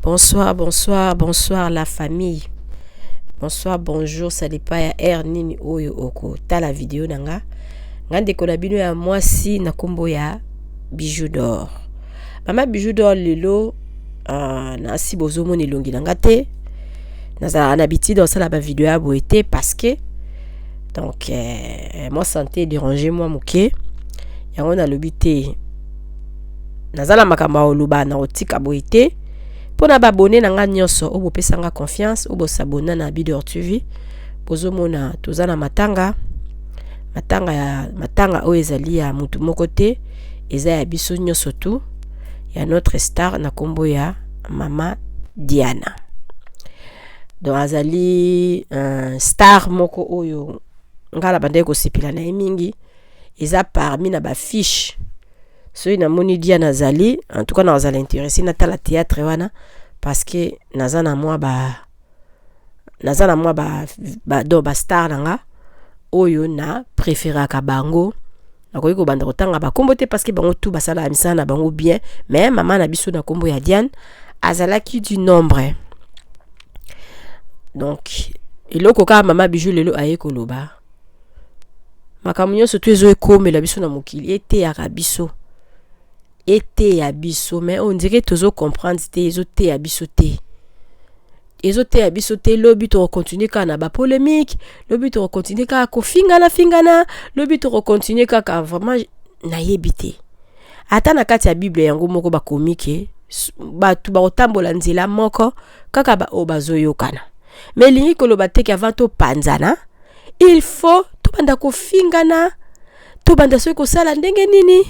Bonsoir, bonsoir, bonsoir la famille. Bonsoir, bonjour, ça dépend ya heure nini oyo oko tala video na nga. Nga ndeko na bino ya mwasi na kombo ya Bijou d'or. Mama Bijou d'or lelo nasi bozomona elongi na nga te. Nazalaka na habitude osala ba video ya boye te parce que donc moi santé déranger moi moke. Yango nalobi te. Naza na makambo ya koloba na kotika boye te. Mpona babone na nga nyonso oyo bopesa nga confiance, oyo bosabona na Bidor TV, bozomona toza na matanga. Matanga ya matanga oyo ezali ya mutu moko te, eza ya biso nyonso tu, ya notre star na kombo ya Mama Diana. Donc azali star moko oyo nga na bandaki kosepela na ye mingi, eza parmi na ba fiche. Soki namoni Diana azali, en tout cas nazala intéressé natala théâtre wana parce que naza na mwa ba naza na mwa ba, ba, do ba star na nga oyo na préféraka bango. Nakoki kobanda kotanga bakombo te parce que bango tout basalaka misala na bango bien, mais mama na biso na kombo ya Diane azalaki du nombre. Donc eloko kaka mama Bijou lelo aye koloba, makambo nyonso to ezoekomela biso na mokili eteyaka biso, eteya biso, mais on dirait tozo comprendre te, ezoteya biso te, ezoteya biso te. Lobi tokocontinue kaka na bapolémique, lobi tokocontinue kaka kofingana fingana, lobi tokocontinue kaka. Vraiment nayebi te. Ata na kati ya Bible yango moko bakomi ke bato bakotambola nzela moko kaka baoyo bazoyokana. Mais elingi koloba te ke avant topanzana il faut tobanda kofingana, tobanda soki kosala ndenge nini.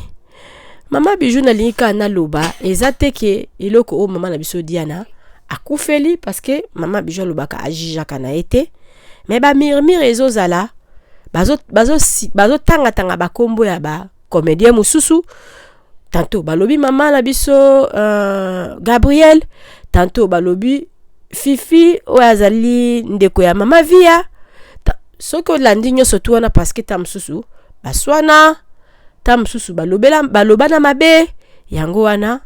Mama Bijou nalingi kaka naloba, eza te ke eloko oyo mama na biso Diana akufeli, parce que mama Bijou alobaka ajugeaka na ye te, mais bamurmure ezozala, bazotangatanga bakombo ya bacomédien mosusu. Tantôt balobi mama na biso Gabriel, tantôt balobi Fifi oyo azali ndeko ya mama Via. Soki olandi nyonso tu wana, parce que ta mosusu baswana, ta mosusu baloba na mabe, yango wana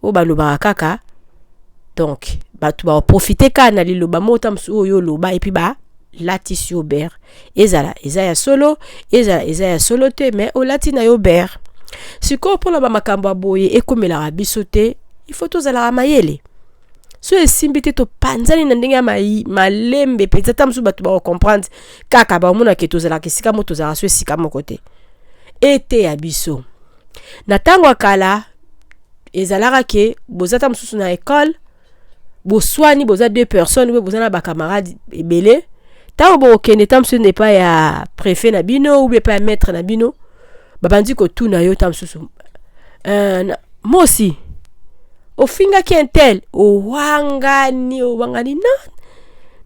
oyo balobaka kaka. Donc bato baprofite kaka na liloba moko ta mosusu oyo oloba, et puis balatisi yo beurre. Ezala eza ya solo, ezala eza ya solo te, mais olati na yo beurre. Sikoyo mpona bamakambo ya boye ekomelaka biso te, il faut tozalaka mayele. So esimbi te, topanzani na ndenge ya malembe mpenza. Ta mosusu bato bakocomprendre kaka, baomonake tozalaka esika moko, tozalaka so esika moko te. Eteya biso. Na ntango ya kala ezalaka ke boza ta mosusu na ekole, boswani, boza deux personnes oyo boza na bacamarade ebele. Ntango bokokende ta mosusu epai ya préfet na bino ou epai ya maître na bino, babandi kotuna yo ta mosusu, mosi ofingaki un tel, owangani, owangani: "Non,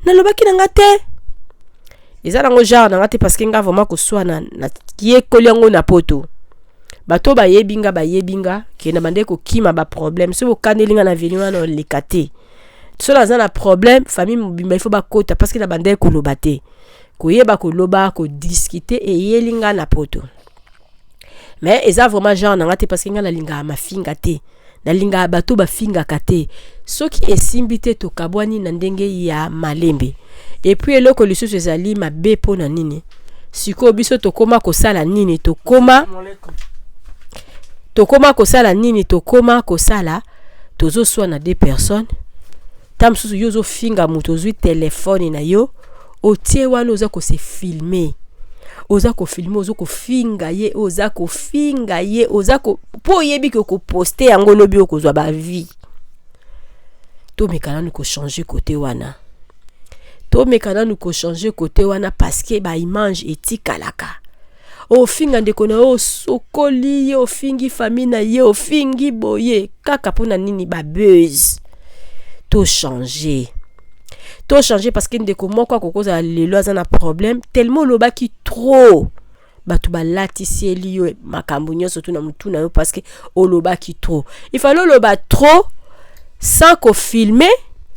nalobaki na nga te, eza nango genre na nga te." Parce que nga vraiment koswana nayekoli yango na Poto. Bato bayebi nga, bayebi nga ke na bande kokima baproblème. Soki bokaneli nga na veni wana, oleka te. So naza na problème, famille mobimba ifo bakota, parce que na bande koloba te. Koyeba koloba, kodiscuter eyeli nga na Poto, mais eza vraiment genre na nga te, parce que nga nalingaka mafinga te, nalingaka bato bafingaka te. Soki esimbi te, tokabwani na ndenge ya malembe. Et puis eloko lisusu ezali mabe mpo na nini? Sikoyo biso tokóma kosala nini? Tokóma kosala nini? Tokóma kosala, tozoswana deux personnes, ta mosusu yo ozofinga moto, ozwi telefone na yo, otie wana, oza kose filmer, oza kofilmer, oza kofinga ye, oza kofinga ye, oza ko mpo oyebi ke okoposte yango lobi, okozwa bavues. Tomeka nanu kochanger kote wana, tomeka nanu kochanger kote wana, parce que baimage etikalaka. Ofinga ndeko na yo, osokoli ye, ofingi famille na ye, ofingi boye kaka mpona nini? Babuzz. Tochanger, tochanger, parce que ndeko moko akokozala lelo aza na problème tellement olobaki trop, bato balatiseli yo makambo nyonso tu na motu na yo, parce que olobaki trop. Il fallait oloba trop sans kofilmer,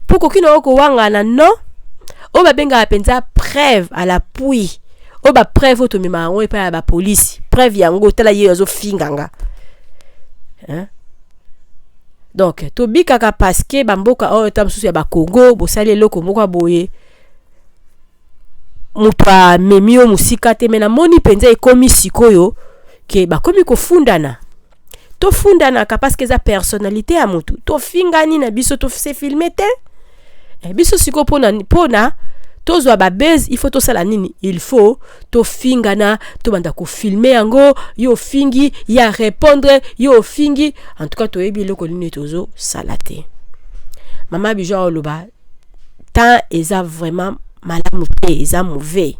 mpo koki na yo kowangana. Non, oyo babengaka mpenza preuve à l'appui, oyo bapreuve oyo tomemaka yango epai ya bapolisi, preuve yango, tala ye azofinga nga, hein? Donc tobikaka parce que bamboka oyo ta mosusu ya bakongo bosali eloko moko ya boye, moto amemi yo mosika te. Me namoni mpenza ekomi sikoyo ke bakomi kofundana. Tofundanaka parce que eza personnalité ya motu. Tofingani na biso, tose filmer te. Biso sikoyo mpona tozwa babase, il faut tosala nini? Il faut tofingana, tobanda kofilmer yango. Yo ofingi, ya répondre, yo ofingi. En tout cas toyebi eloko nini tozosala te. Mama Bijou oloba temps eza vraiment malamu te, eza mauvais.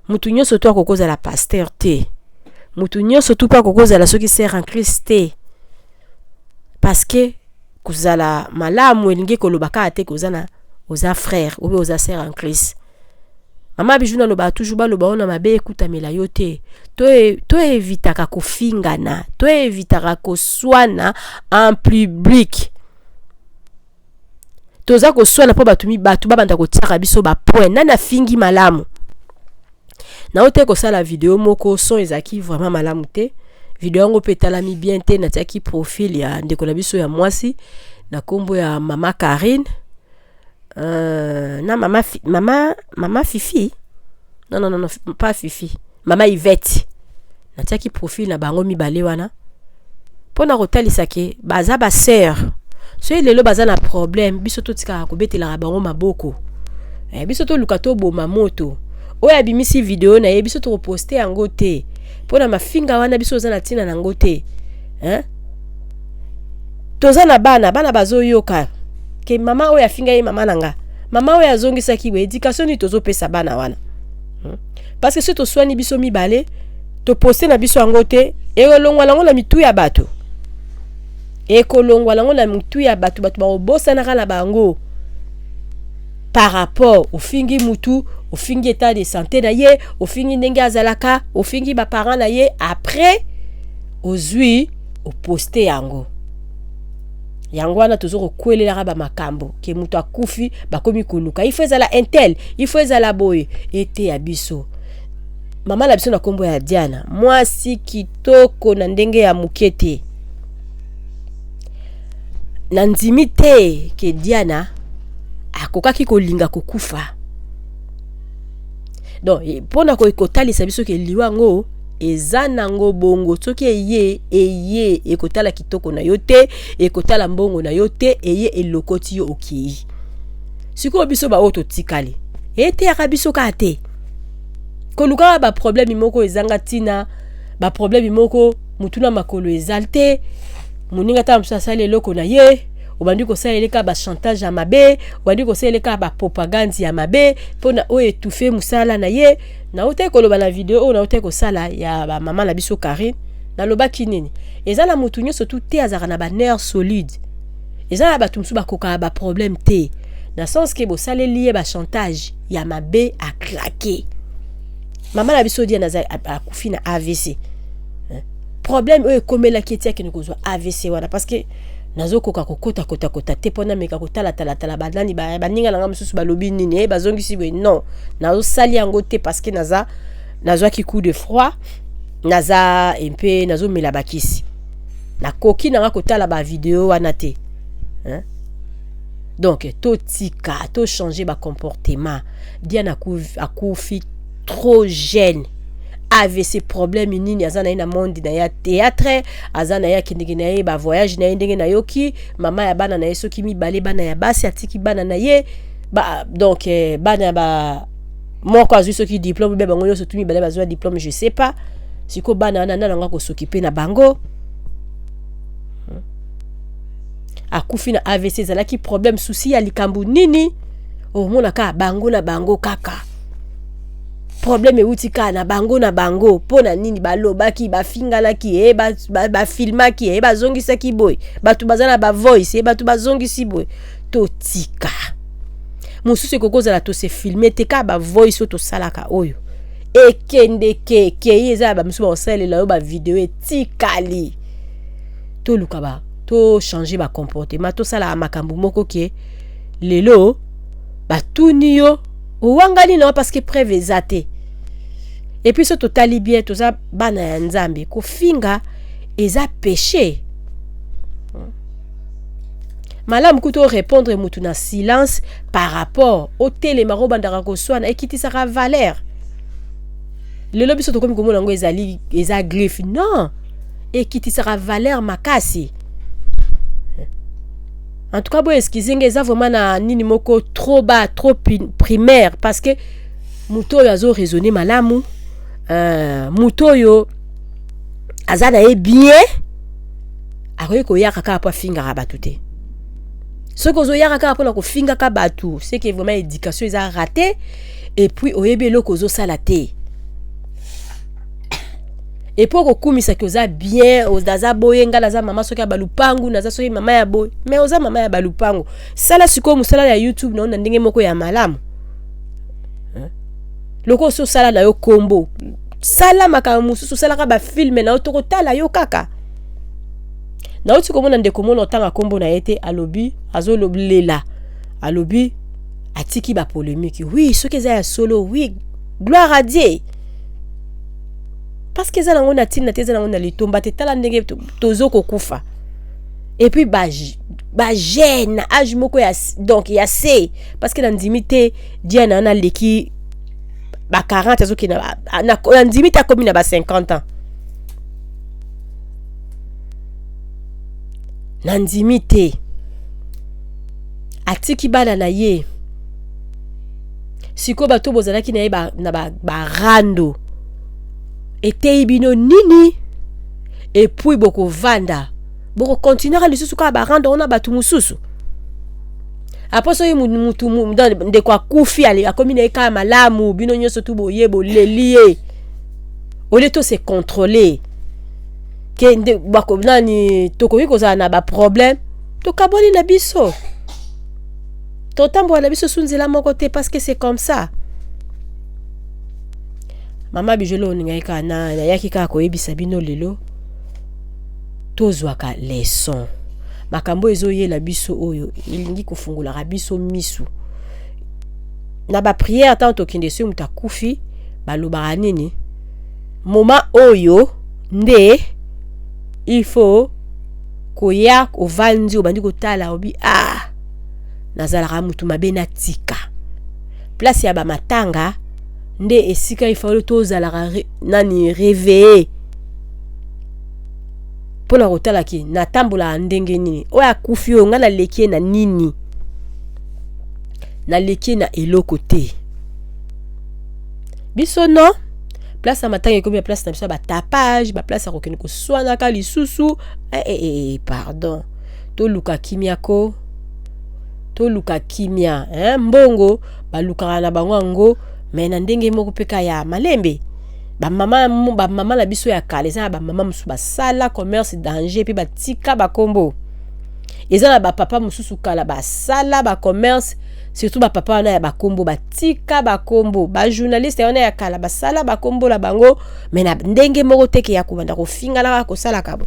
Mutu nyonso to akokozala pasteur te, mutu nyonso tu mpe akokozala soki sœur en Christ te, parce que kozala malamu elingi koloba kaka te koza na oza frère ou bien oza sœur en Christ. Mama Bijou nalobaka toujours, baloba oyo na mabe ekutamela yo te. Toevitaka kofingana, toevitaka koswana en public. Toza koswana mpo bato babanda kotiaka biso bapoint. Nani afingi malamu? Nao te kosala video moko, son ezalaki vraiment malamu te, video yango mpe etalami bien te. Natiaki profil ya ndeko na biso ya mwasi na nkombo ya mama Karine na mama Fifi, non, non, non, non, pas Fifi, mama Ivete. Natiaki profil na bango mibale wana mpona kotalisa ke baza basœur. Soki lelo baza na problème, biso totikaka kobetelaka bango maboko. Biso toluka toboma moto oyo abimisi video na ye. Biso tokoposte yango te mpona mafinga wana. Biso oza na ntina nango te, hein? Toza na bana, bana bazoyoka ke mama oyo afinga ye, mama na nga, mama oyo azongisaki boye. Éducation nini tozopesa bana wana? Parce que soki toswani biso mibale, toposte na biso yango te, ekolongwa nango na mitu ya bato, ekolongwa nango na mitu ya bato. Bato bakobosanaka na bango par rapport ofingi mutu, ofingi état de santé na ye, ofingi ndenge azalaka, ofingi baparent na ye. Après ozwi oposte yango. Yango wana toza kokwelelaka bamakambo ke moto akufi, bakomi koluka, il faut ezala un tel, il faut ezala boye. Eteya biso. Mama na biso na nkombo ya Diana, mwasi kitoko na ndenge ya moke te. Nandimi te ke Diana akokaki kolinga kokufa. Donc mpona kotalisa biso ke liwa yango eza nango bongo, soki eye, eye ekotala kitoko na yo te, ekotala mbongo na yo te, eye elokoti yo, okei. Sikoyo biso baoyo totikali, eteyaka biso kaka te kolukaka baproblème moko ezanga ntina, baproblème moko mutu na makolo eza te. Moninga ata mosusu asali eloko na ye, obandi kosalela kaka bachantage ya mabe, obandi kosalela kaka bapropagande ya mabe mpona oyo étouffe mosala na ye. Nautaki koloba na video oyo nautaki kosala ya bamama na biso Karine, nalobaki nini? Eza na motu nyonso tu te azalaka na banerf solide. Eza na bato mosusu bakokaka baproblème te, na sens ke bosaleli ye bachantage ya mabe, acraquer. Mama na biso Diana akufi na AVC. Problème oyo ekomelaki eti akende kozwa AVC wana, parce que nazokoka kokota te mpo nameka kotalatalatala banani, baninga na nga mosusu balobi nini, bazongisi boye. Non, nazosali yango te parce que naza nazwaki coup de froid, naza mpe nazomela bakisi, nakoki nanga kotala bavideo wana te, hein? Donc totika, tochange bacomportement. Diana akufi trop jeune, AVC. Problème nini? Aza na ye na monde na ye théâtre, aza na ye, akendeki na ye bavoyage na ye. Ndenge nayoki, mama ya bana na ye soki mibale, bana ya basi, atiki bana na ye ba, donc bana ba moko azwi soki diplôme, be bango nyonso tu mibale bazwa diplôme, je sais pas. Sikoyo bana wana, nani yango akosokipe na bango? Akufi na AVC, ezalaki problème, souci ya likambo nini? Omona kaka bango na bango, kaka problème euti kaka na bango na bango. Mpo na nini balobaki, bafinganaki, e bafilmaki, e bazongisaki boye, bato baza na bavoice, e bato bazongisi boye. Totika mosusu ekoki kozala tose filmer te, kaka bavoice oyo tosalaka oyo ekendeke ekei, eza ya bamisusu bakosalela oyo bavideo etikali. Toluka ba tochange bacomportement, tosalaka makambo moko ke lelo batuni yo, owangani na yo parce que preuve eza te. Et puis so totali bien, toza bana ya Nzambe, kofinga eza péché. Malamu kutu orépondre mutu na silence par rapport otelemaka obandaka koswana, ekitisaka valeur. Lelo biso tokomi komona yango ezali eza griffe. Non, ekitisaka valeur makasi. En tout cas, boye excuse nga, eza vraiment na nini moko trop bas, trop primaire, parce que moto oyo azo raisonner malamu, moto oyo aza na ye bien, akoki koyaka kaka mpo afingaka bato te. Soki ozoyaka kaka mpona kofingaka bato, c'est que vraiment éducation eza raté, et puis oyebi eloko ozosala te. Et puis okokumisaki oza bien, naza boye, nga naza mama soki ya balupangu, naza soki mama ya boye, mais oza mama ya balupangu. Sala sikoyo mosala ya YouTube na yo na ndenge moko ya malamu. Loko osi osala na yo kombo, sala makambo mosusu, osalaka bafilms na yo, tokotala yo kaka. Nauti komona ndeko mona, otanga nkombo na ye te, alobi azolela, alobi atiki bapolémique. Oui, soki eza ya solo, oui, gloire à Dieu, parce que eza nango na ntina te, eza nango na litomba te. Tala ndenge tozokokufa. Et puis bajeune na âge moko ya, donc ya se, parce que nandimi te Diana wana aleki ba 40, azokende, nandimi te akomi na ba 50 ans, nandimi te. Atiki bana na ye. Sikoyo bato bozalaki na ye na barando ba eteyi bino nini? Et puis bokovanda, bokokontinuaka lisusu kaka barando wana bato mosusu. Après, soki mutu ndeko akufi, akomi na ye kaka malamu, bino nyonso tu boye boleli ye. Olie to se contrôler ke nde nani, tokoki kozala na baproblème, tokabwani na biso, totambola na biso su nzela moko te, parce que c'est comme ça. Mama Bijolo, oningaki kaka nayaki kaka koyebisa bino lelo, tozwaka leçon. Makambo ezoyela biso oyo elingi kofungolaka biso misu na baprière. Ntango tokende, soki moto akufi, balobaka nini? Moma oyo nde il faut koya, ovandi, obandi kotala, obi: "Ah, nazalaka motu mabe, natika." Place ya bamatanga nde esika ifalo tozalaka nani, réveillé mpona kotalaki natambolaka ndenge nini. Oyo akufi oyo, ngai naleki ye na nini? Naleki ye na eloko te. Biso non, place ya matanga ekomi ya place na biso ya batapage, baplace ya kokende koswanaka lisusu. Eh, eh, eh, pardon, toluka kimia ko, toluka kimia, hein? Mbongo balukaka na bango yango, mais na ndenge moko mpe ka ya malembe. Bamama na biso ya kala, eza na bamama mosusu basala commerce danger mpe batika bakombo. Eza na bapapa mosusu kala basala bacommerce, surtout bapapa wana ya bakombo, batika bakombo. Bajournaliste wana ya kala basala bakombo na bango, mais na ndenge moko teke ya kobanda kofinganaka, kosalaka bo.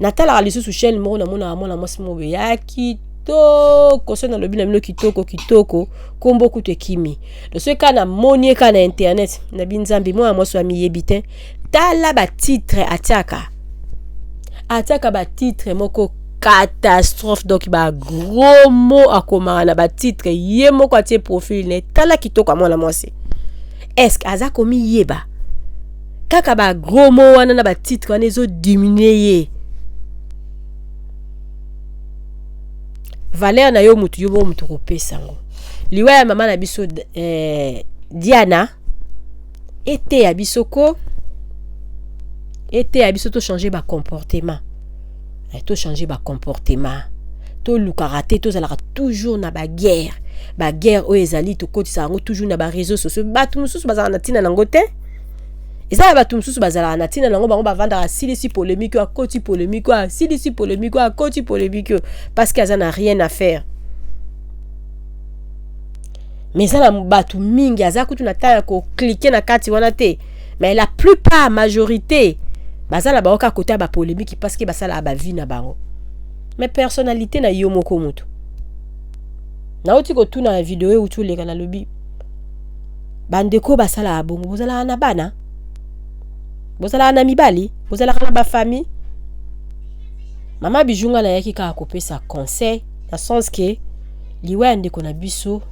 Natalaka lisusu chaîne moko, namonaka mwana mwasi moko ya kitoko. So nalobi na bino kitoko kitoko, nkombo kutu ekimi. Soki kaka namoni ye kaka na internet, nabi: "Nzambe, mwana mwasi oyo amiyebi te." Tala batitre atiaka, atiaka batitre moko catastrophe, donc bagros mots akomaka na batitre. Ye moko atie profil ne, tala kitoko ya mwana mwasi. Est-ce aza komiyeba? Kaka bagros mots wana na batitre wana ezodiminue ye valeur na yo. Mutu yo moko mutu kopesa yango. Liwa ya mama na biso Diana eteya biso ko, eteya biso tochange bacomportement, tochange bacomportement. Tolukaka te tozalaka toujours na baguerre. Baguerre oyo ezali, tokotisa yango toujours na baréseau sociaux. Bato mosusu bazalaka na ntina nango te. Eza na bato mosusu bazalaka na ntina nango, bango bavandaka, asilisi polémique oyo, akoti polémique oyo, asilisi polémique oyo, akoti polémique oyo, parce que aza na rien à faire. Mais eza na bato mingi aza kutu na ntango ya kocliquer na kati wana te. Mais la plupart, majorité, baza na bango kaka kota ya bapolémique, parce que basalaka bavie na bango. Mais personnalité na yo moko, motu nauti kotuna na video euti oleka, nalobi: "Bandeko basalaka bongo, bozalaka na bana, bozalaka na mibali, bozalaka na bafamille?" Mama Bijou, nga nayaki kaka kopesa conseil na sens ke liwa ya ndeko na biso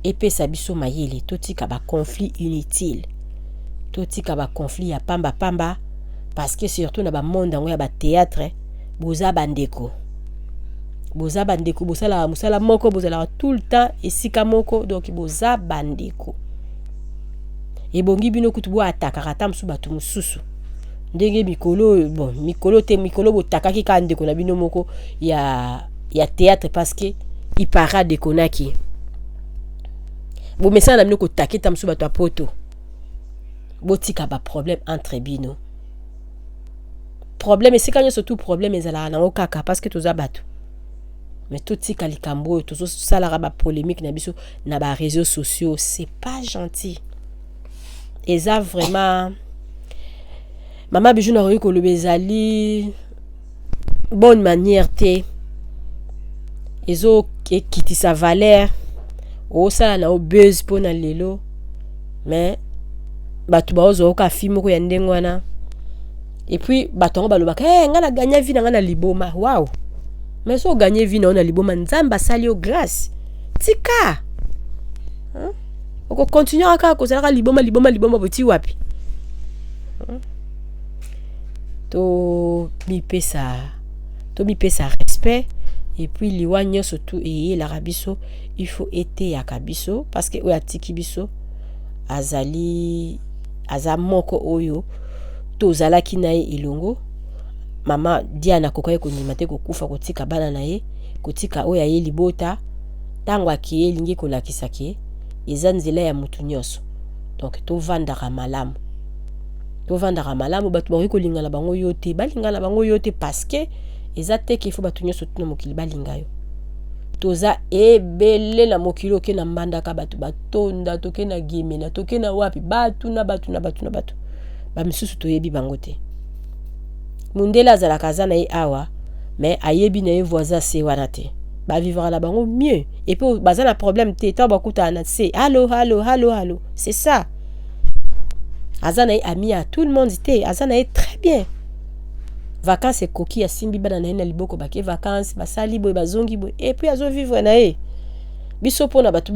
epesa biso mayele. Totika baconflit inutile, totika baconflit ya pambapamba, parce que surtout na bamonde yango ya bathéâtre, boza bandeko, boza bandeko, bosalaka mosala moko, bozalaka tout le temps esika moko, donc boza bandeko. Ebongi bino kutu boatakaka ata mosusu bato mosusu ndenge mikolo, bon, mikolo te, mikolo botakaki kaka ndeko na bino moko ya théâtre, parce que ipara dekonaki. Bomesana na bino kotake ta mosusu bato ya poto. Botika baproblème entre bino. Problème esika nyonso, tout problème ezalaka nango kaka parce que toza bato. Mais totika likambo oyo tozosalaka bapolémique na biso na baréseaux sociaux, c'est pas gentil. Eza vraiment, Mama Bijou, nakoki koloba ezali bonne manière te. Ezokitisa valeur. Osala na yo buzz mpona lelo, mais bato baozwa oka fi moko ya ndenge wana. Et puis bato yango balobaka: "Hey, ngai nagagner vie na ngai na liboma." Wow, mais so ogagner vie na yo na liboma, Nzambe asali yo grâce, tika. Okocontinuer kaka kozalaka liboma, liboma, liboma, boti wapi? Tomipesa respect. Et puis liwa nyonso tu eyelaka biso, il faut eteyaka biso, parce que oyo atiki biso azali, aza moko oyo tozalaki na ye elongo. Mama Diane akokaki kondima te kokufa, kotika bana na ye, kotika oyo aye libota. Ntango akeye, elingi kolakisa ke eza nzela ya motu nyonso. Donc tovandaka malamu, tovandaka malamu. Bato bakoki kolingana bango yo te, balingana bango yo te, parce que eza te ke faut bato nyonso tuna mokili balinga yo. Toza ebele na mokili. Oke na Mbandaka, bato batonda. Toke na Gemena, toke na wapi, bato na bato na bato na bato bamisusu toyebi bango te. Mundele azalaka, aza na ye awa, mais ayebi na ye voisin se wana te. Bavivaka na bango mieux et puis baza na problème te. Ntango bakutana na se, allo, allo, allo, allo, c'est ça. Aza na ye ami ya tout le monde te, aza na ye très bien. Vacances ekoki, asimbi bana na ye na liboko, bake vacances, basali boye, bazongi boye, et puis azovivre na ye. Biso, mpona bato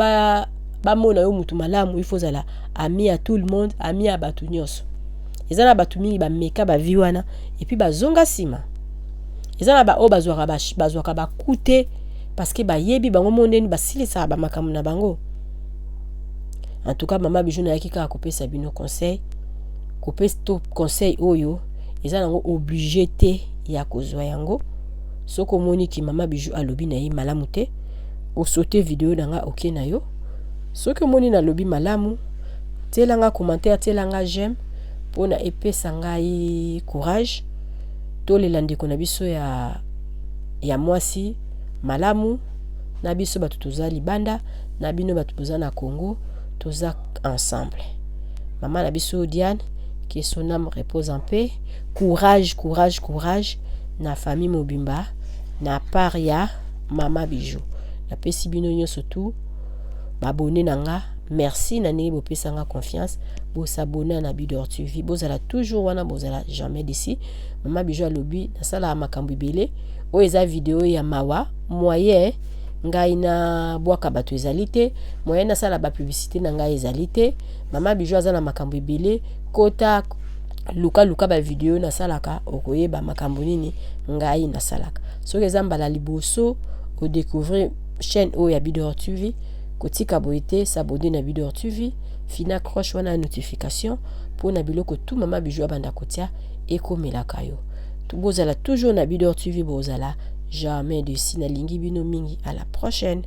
bamona yo mutu malamu, il faut ozala ami ya tout le monde, ami ya bato nyonso. Eza na bato mingi bameka bavie wana et puis bazonga nsima. Eza na baoyo bazwaka baku te, parce que bayebi bango mo ndeni basilisaka bamakambo na bango. En tout cas, Mama Bijou, nayaki kaka kopesa bino conseil, kopesa to conseil oyo eza nango obligé te ya kozwa yango. Soki omoniki Mama Bijou alobi na ye malamu te, osauter video na nga, oke na yo. Soki omoni nalobi malamu, tielanga commentaire, tielanga j'aime, mpona epesa ngai courage. Tolela ndeko na biso ya mwasi malamu. Na biso bato toza libanda, na bino bato boza na Congo, toza ensemble. Mama na biso Diane, que son âme repose en paix. Courage, courage, courage na famille mobimba, na part ya Mama Bijou. Napesi bino nyonso tu baabonnés na nga merci na ndenge bopesanga confiance, bos'abonner na Bidor TV. Bozala toujours wana, bozala jamais déçus. Mama Bijou alobi nasalaka makambo ebele. Oyo eza video ya mawa. Moyen ngai nabwaka bato ezali te, moyen nasala bapublicité na ngai ezali te. Mama Bijou aza na makambo ebele. Kota, luka, luka bavideo nasalaka, okoyeba makambo nini ngai nasalaka. Soki eza mbala liboso odécouvrir chaîne oyo ya Bidor TV, kotika boye te, s'abonner na Bidor TV, fina cloche wana ya notification, mpona biloko tu Mama Bijou abanda kotia ekomelaka yo. Bozala toujours na Bidor TV, bozala jamais déçus. Nalingi bino mingi, à la prochaine.